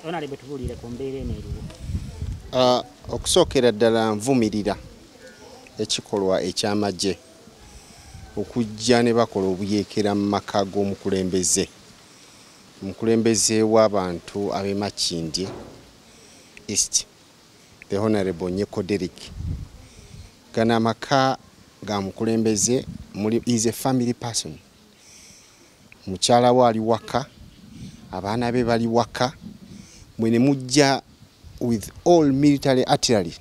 Honorable, tubuulire ku mbeera eno eriwo. Okusookera ddala nvumirira ekikolwa eky'amagye okujja ne bakola obuyeekera mu maka g'omukulembeze, omukulembeze w'abantu ab'e Makindye East, the Honorable Nyeko Derrick. Gano amaka ga mukulembeze, muli is a family person. Mukyala we ali waka, abaana be bali waka, mwe ne mujja with all military artillery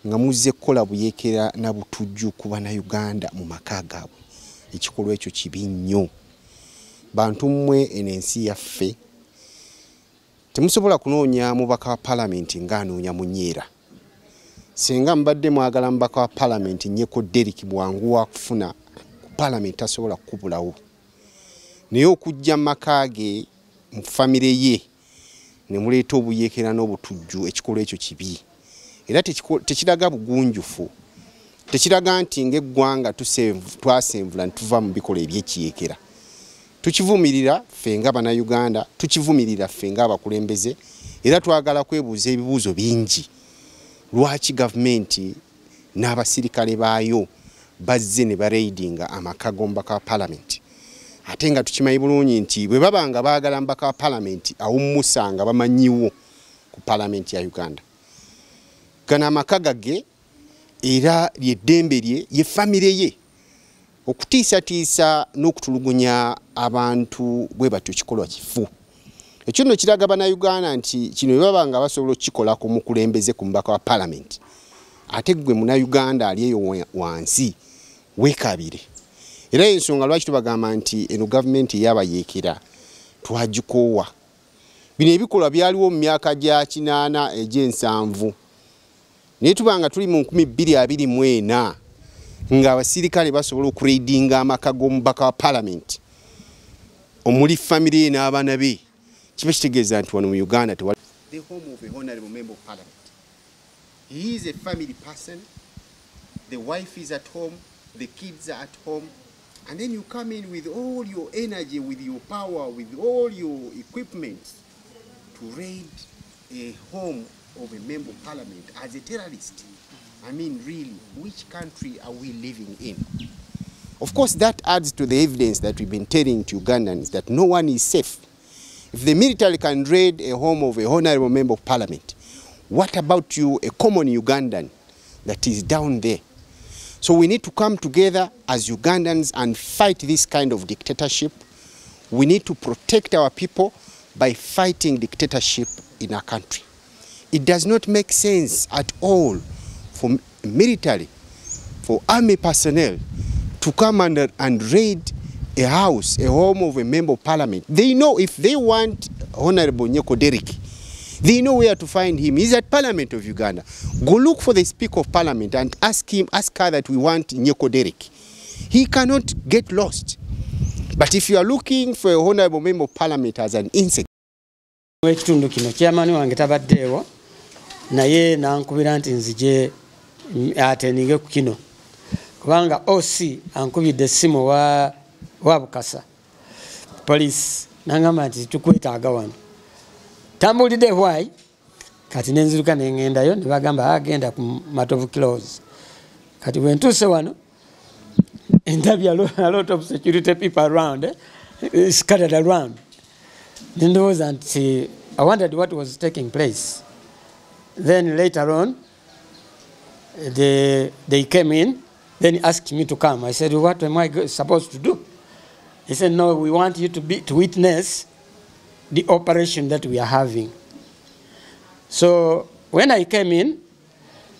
nga muzze kukola buyeekera na butujju ku Bannayuganda mu maka gaabwe. Ekikolwa ekyo kibi nnyo. Bantu mmwe, eno ensi yaffe, temusobola kunoonya mubaka wa palamenti ng'anoonya munyeera. Singa mubadde mwagala mubaka wa palamenti Nyeko Derrick, bwangu wa kufuna ku palamenti, tasobola kukubulawo. Naye okujja mu maka ge, mu famire ye, ne muleeta obuyeekera n'obutujju, ekikolwa ekyo kibi era tekiraga bugunjufu, tekiraga nti ng'eggwanga twasenvula ne tuva mu bikolwa ebyekiyeekera. Tukivumirira ffe nga Bannayuganda, tukivumirira ffe ng'abakulembeze, era twagala kwebuuza ebibuuzo bingi: lwaki gavumenti n'abasirikale baayo bazze ne baraidinga amaka g'omubaka wa palamenti, ate nga tukimanyi bulungi nti bwe baba nga baagala mubaka wa palamenti awummusa nga bamanyiwo ku palamenti ya Uganda? Gano amaka gage era lyeddembe lye, ye famire ye. Okutiisatiisa n'okutulugunya abantu bwe batyo kikolwa kifu. Ekyo nno kiraga Bannayuganda nti kino bwe baba nga basobola okukikola ku mukulembeze, ku mubaka wa palamenti, ate ggwe Munnayuganda ali eyo wansi weekabire. Era ensonga lwaki tubagamba nti eno gavumenti eyabayeekera twagikoowa. Bino ebikolwa byaliwo mu myaka gya 80, egy'ensanvu, naye tuba nga tuli mu 2024 ng'abasirikale basobola okuraidinga amaka g'omubaka wa palamenti omuli famire ye n'abaana be, kiba kitegeeza nti wano mu Uganda tewali. The home of a honorable member of parliament, he is a family person, the wife is at home, the kids are at home, and then you come in with all your energy, with your power, with all your equipment to raid a home of a member of parliament as a terrorist. I mean, really, which country are we living in? Of course, that adds to the evidence that we've been telling to Ugandans that no one is safe. If the military can raid a home of a honorable member of parliament, what about you, a common Ugandan that is down there? So we need to come together as Ugandans and fight this kind of dictatorship. We need to protect our people by fighting dictatorship in our country. It does not make sense at all for military, for army personnel to come and raid a house, a home of a member of parliament. They know if they want Honorable Nyeko Derrick, they know where to find him. He's at Parliament of Uganda. Go look for the Speaker of Parliament and ask him, ask her that we want Nyeko Derrick. He cannot get lost. But if you are looking for a honorable member of parliament as an insect, W'ekitundu kino, chairman wange tabaddeewo, naye nankubira nti nzije ateninge ku kino kubanga OC ankubidde essimu wa Bukasa police, nangamba nti tukwetaaga wano. Tambulidde why, kati nenziruka nengendayo ne bagamba agenda ku Matovu Close. Kati bwe ntuuse wano ndabye a lot of security people around, scattered around. Nendowooza nti I wondered what was taking place. Then later on they came in, then asked me to come. I said, "What am I supposed to do?" He said, "No, we want you to witness the operation that we are having." So when I came in,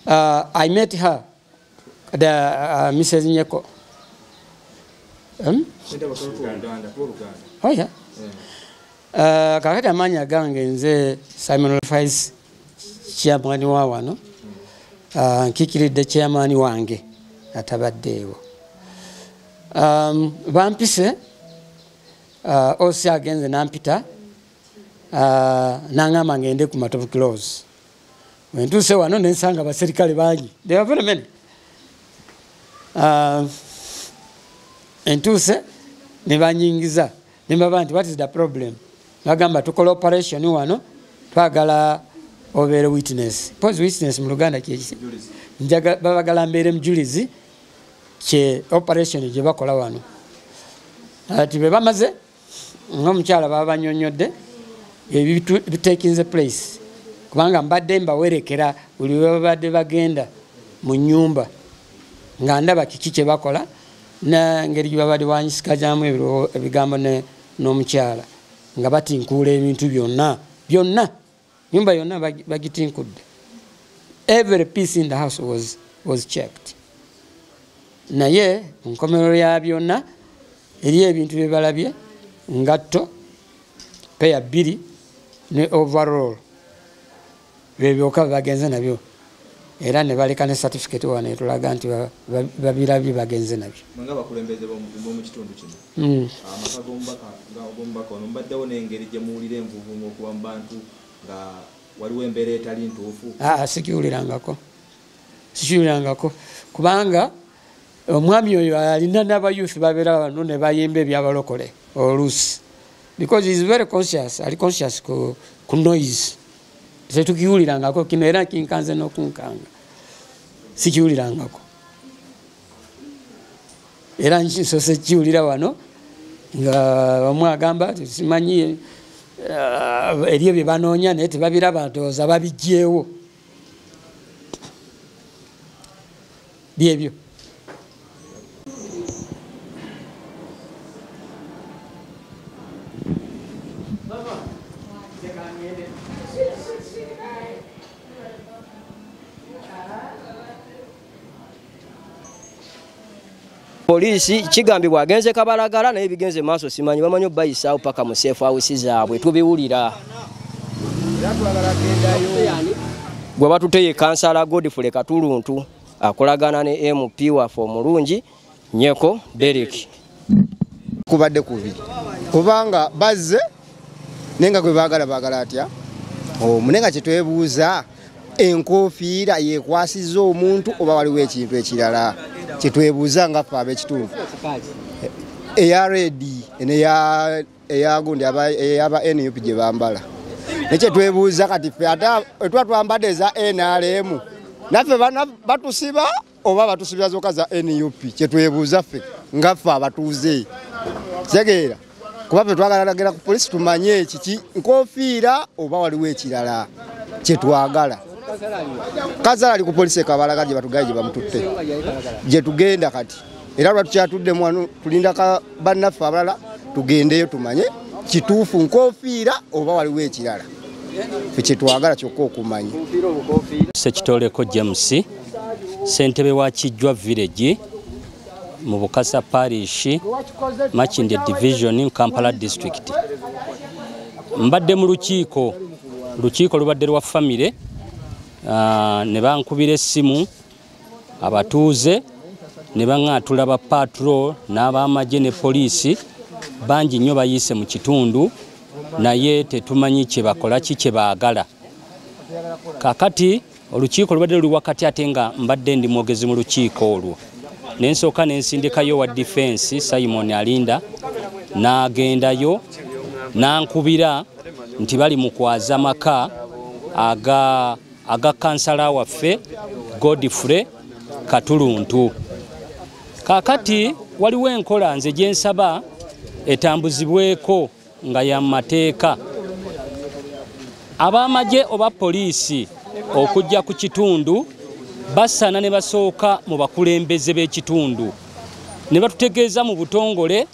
I met her, the Mrs. Nyeko. Oh yeah. Kakati amanya gange nze Simon Fais, chairman wa wano. Nkikiridde chairman wange atabaddeewo. Bampise, OC agenze nampita, nangamba ngende ku Matovu Close. Bwe ntuuse wano ne nsanga abaserikale bangi. They were very many. Entuuse ne banyingiza ne mbaba nti, "What is the problem?" Bagamba tukola operation wano. Twagala obeere witness. Pose witness mu Luganda kyeki? Babagala mbeere mujulizi kye operation gye bakola wano. Ati bwe bamaze ng'omukyala baba bannyonnyodde ebitaking the place, kubanga mbadde mbawerekera buli we babadde bagenda mu nnyumba nga ndaba kiki kye bakola n'engeri gye babadde wanyisikazaamu ebigambo n'omukyala nga batinkuula ebintu byonna byonna, nyumba yonna bagitinkudde. Every piece in the house was checked. Naye nkomerero ya byonna eriyo ebintu bye balabye, ngatto peya 2 ne overall byebyoka bagenze nabyo, era ne baleka ne certificate wano etulaga nti babirabye bagenze nabyo. Nga bakulembeze b'omu kitundu kino, amaka g'omubaka ono mbaddewo n'engeri gye muwulira envuvumu okuba mu bantu nga waliwo embeera etali ntuufu? Sikiwulirangako kubanga omwami oyo alina n'abayouth babeera wano ne bayimba ebyabalokole oluusi, because he is very conscious, ali conscious ku noise. Tetukiwulirangako kino era kinkanze n'okunkanga, sikiwulirangako. Era nsoose kiwulira wano nga omu agamba simanyi eriyo bye banoonya naye tebabiraba, ndowooza babiggyewo byebyo. Polisi kigambibwa agenze Kabalagala naye bigenze maaso simanyi, bamanyi obayisaawo paka mu safe house zaabwe, tubiwulira. Gwe batuteye kansala Godfrey Katuluntu akolagana ne MP waffe omulungi Nyeko Derrick. Kubadde kubi kubanga bazze naye nga gwe baagala baagala atya omunenga kye twebuuza, enkofiira yekwasizza omuntu oba waliwo ekintu ekirala kyetwebuuza nga ffe ab'ekitundu? Eya redi eyagundi eyaba NUP gye bambala, nekyetwebuuza kati ffe ate tuba twambadde eza NRM naffe batusiba oba batusibira zokka za NUP? Kyetwebuuza ffe nga ffe abatuuze, kitegeera? Kuba ffe twagala ku polisi tumanye kiki nkofiira oba waliwo ekirala kyetwagala. Kansala ali ku polisi e Kabalagala gye batugaye gye bamututte gye tugenda kati, era lwa tukyatuddemu wano tulinda bannaffe abalala tugendeyo tumanye kituufu nkofiira oba waliwo ekirala ffe kyetwagala kyokka okumanya. Ssekitoleko James, ssentebe wa Kijjwa Village mu Bukasa Parish, Makindye Division, Kampala District. Mbadde mu lukiiko, lukiiko lubadde lwa famire, ne bankubira essimu abatuuze ne baŋŋaatula ba patrol n'abamagye ne poliisi bangi nnyo bayiise mu kitundu, naye tetumanyi kye bakola ki kye baagala. Kaakati olukiiko lubadde luli wakati ate nga mbadde ndi mwogezi mu lukiiko olwo, ne nsooka ne nsindikayo wa defense Simon Alinda, n'agendayo n'ankubira nti bali mu kwaza maka aga kansala waffe Godfrey Katuluntu. Kaakati waliwo enkola nze gye nsaba etambuzibweko nga ya mateeka. Ab'amagye oba poliisi okujja ku kitundu basaana ne basooka mu bakulembeze b'ekitundu ne batutegeeza mu butongole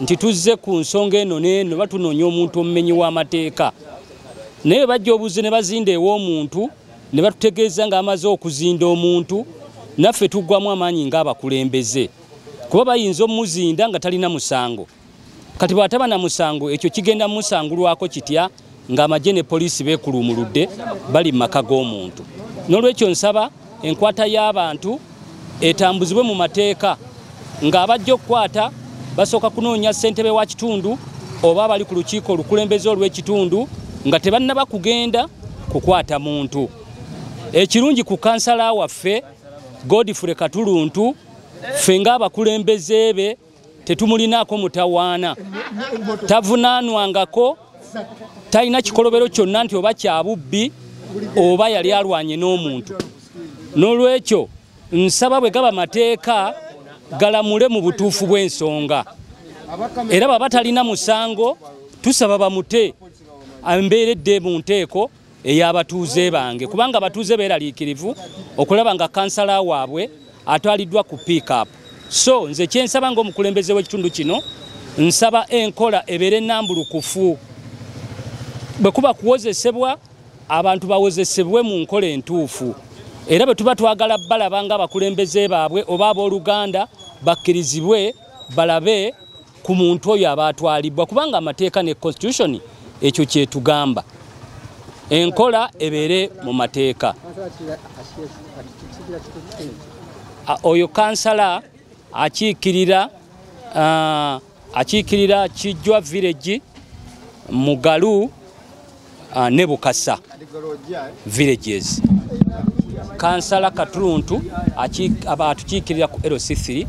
nti tuzze ku nsonga eno n'eno, batunoonya omuntu omumenyi w'amateeka. Naye bajja obuze ne bazinda ew'omuntu ne batutegeeza ng'amaze okuzinda omuntu, naffe tuggwamu amaanyi ng'abakulembeze, kuba bayinza omuzinda nga talina musango. Kati bw'ataba na musango ekyo kigenda musangulwako kitya ng'amagye ne poliisi beekuluumuludde bali mu maka g'omuntu? N'olwekyo nsaba enkwata y'abantu etambuzibwe mu mateeka, ng'abajja okukwata basooka kunoonya ssentebe wa kitundu oba abali ku lukiiko olukulembeze olw'ekitundu nga tebannaba kugenda kukwata muntu. Ekirungi ku kansala waffe Godfrey Katuluntu, ffe ng'abakulembeze be tetumulinaako mutawaana, tavunaanwangako Talina kikolobero kyonna nti oba kyabubbi oba yali alwanye n'omuntu. N'olwekyo nsaba bwe gaba mateeka galamule mu butuufu bw'ensonga, era baba talina musango tusaba bamute embeeredde mu nteeko ey'abatuuze bange, kubanga abatuuze beeraliikirivu okulaba nga kansala waabwe atwaliddwa ku pick-up. So nze kyensaba ng'omukulembeze w'ekitundu kino, nsaba enkola ebeere ennambulukufu. Bwe kuba kuwozesebwa, abantu bawozesebwe mu nkola entuufu, era bwe tuba twagala balaba ng'abakulembeze baabwe oba abooluganda bakkirizibwe balabe ku muntu oyo aba atwalibwa, kubanga amateeka ne constitution ekyo kyetugamba, enkola ebeere mu mateeka. Oyo kansala akiikirira Kijjwa village, Mugalu ne Bukasa villages. Kansala Katuluntu atukiikirira ku LC3.